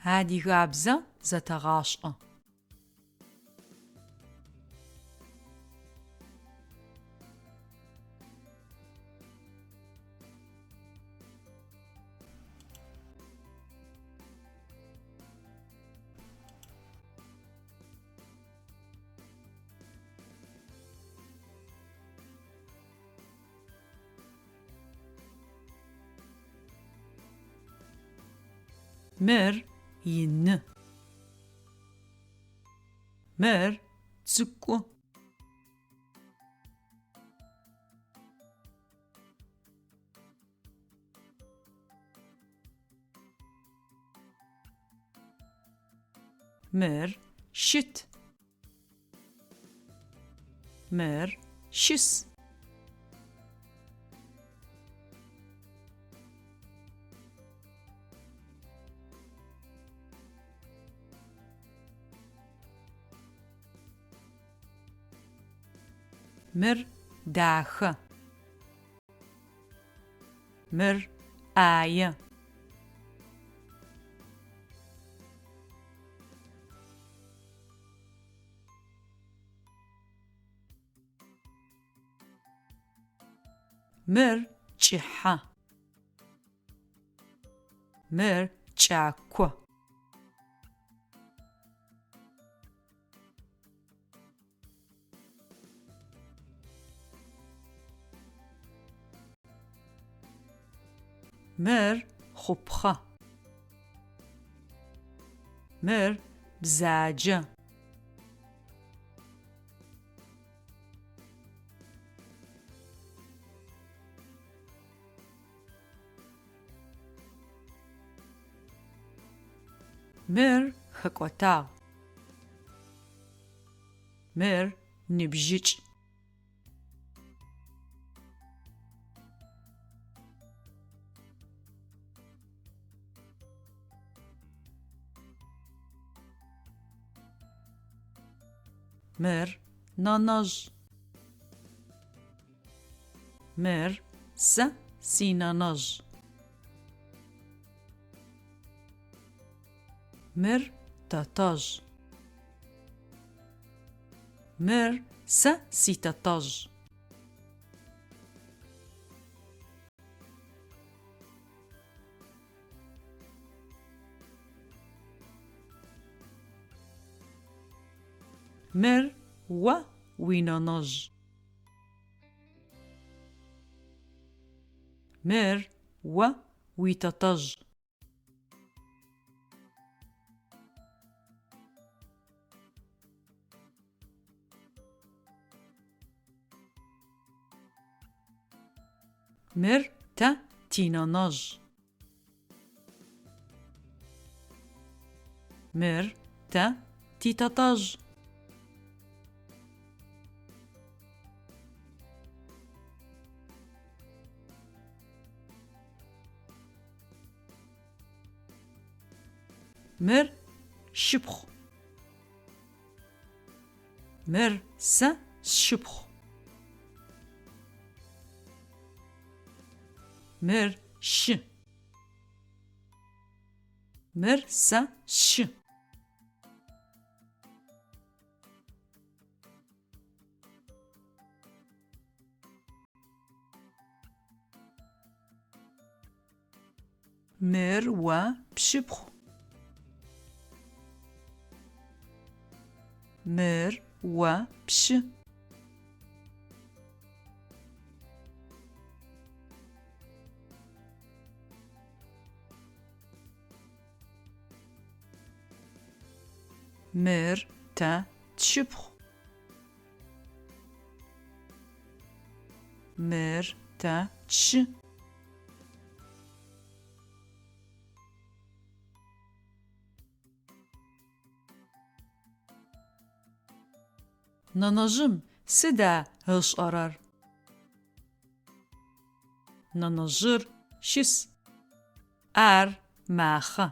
Адыгабзэ зэтэгъашӏэ. Мыр ины. Мыр цӏыкӏу. Мыр щыт. Мыр щыс. Мыр дахэ. Мыр ӏае. Мыр кӏыхьэ. Мыр кӏако. Мыр хъупхъэ. Мыр бзаджэ. Мыр хэкӏотагъ. Мыр ныбжьыкӏ. Мыр нэнэжъ. Мыр сэ синэнэжъ. Мыр тэтэжъ. Мыр сэ ситэтэжъ. Мыр о уинэнэжъ. Мыр о уитэтэжъ. Мыр тэ тинэнэжъ. Мыр тэ титэтэжъ. Мыр сшыпхъу. Мыр сэ сшыпхъу. Мыр шы. Мыр сэ сшы. Мыр о пшыпхъу. Мыр о пшы. Мыр тэ тшыпхъу. Мыр тэ тшы. Нэнэжъым сыда ышӏэрэр? Нэнэжъыр щыс. Ар махэ.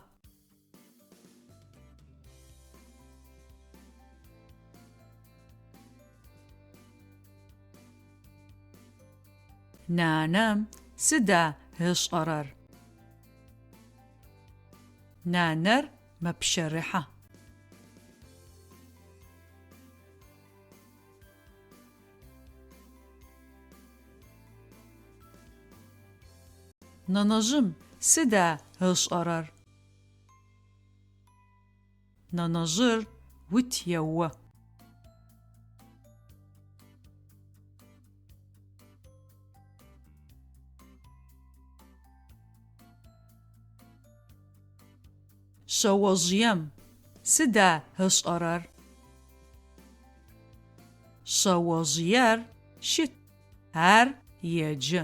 Нанэм сыда ышӏэрэр? Нанэр Мэпщэрыхьэ. Нэнэжъым сыда ышӏэрэр? Нэнэжъыр ут ео. Шъэожъыем сыда ышӏэрэр? Шъэожъыер щыт, ар еджэ.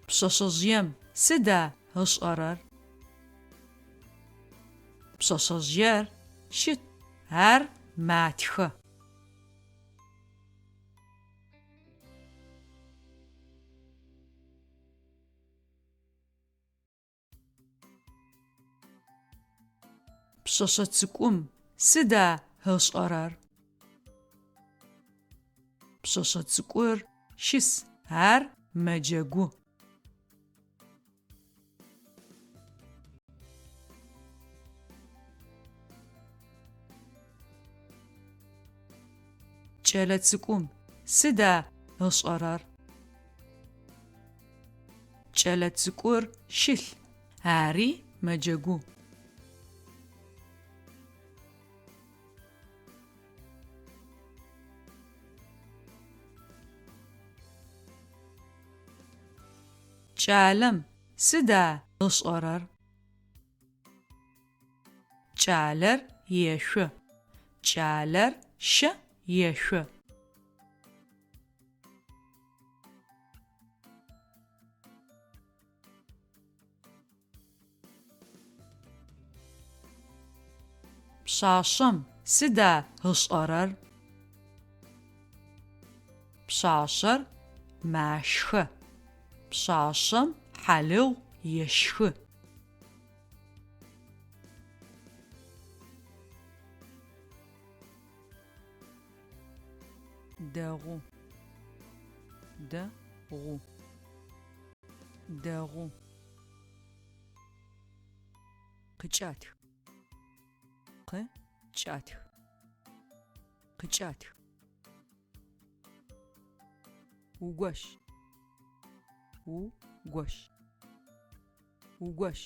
Пшъэшъэжъыем сыда ышӏэрэр? Пшъэшъэжъыер щыт, ар матхэ. Пшъэшъэ цӏыкӏум сыда ышӏэрэр? Пшъэшъэ цӏыкӏур щыс, ар мэджэгу. Кӏэлэцӏыкӏум сыда ышӏэрэр? Кӏэлэцӏыкӏур щылъ, ари мэджэгу. Кӏалэм сыда ышӏэрэр? Кӏалэр ешъо. Кӏалэр щэ ешъо. Пшъашъэм сыда ышӏэрэр? Пшъашъэр машхэ. Пшъашъэм хьалыгъу ешхы. Дэгъу. Дэ гъу. Дэгъу. Къыкӏатх. Къы кӏатх. Къыкӏатх. Угощ. У гощ. Угощ.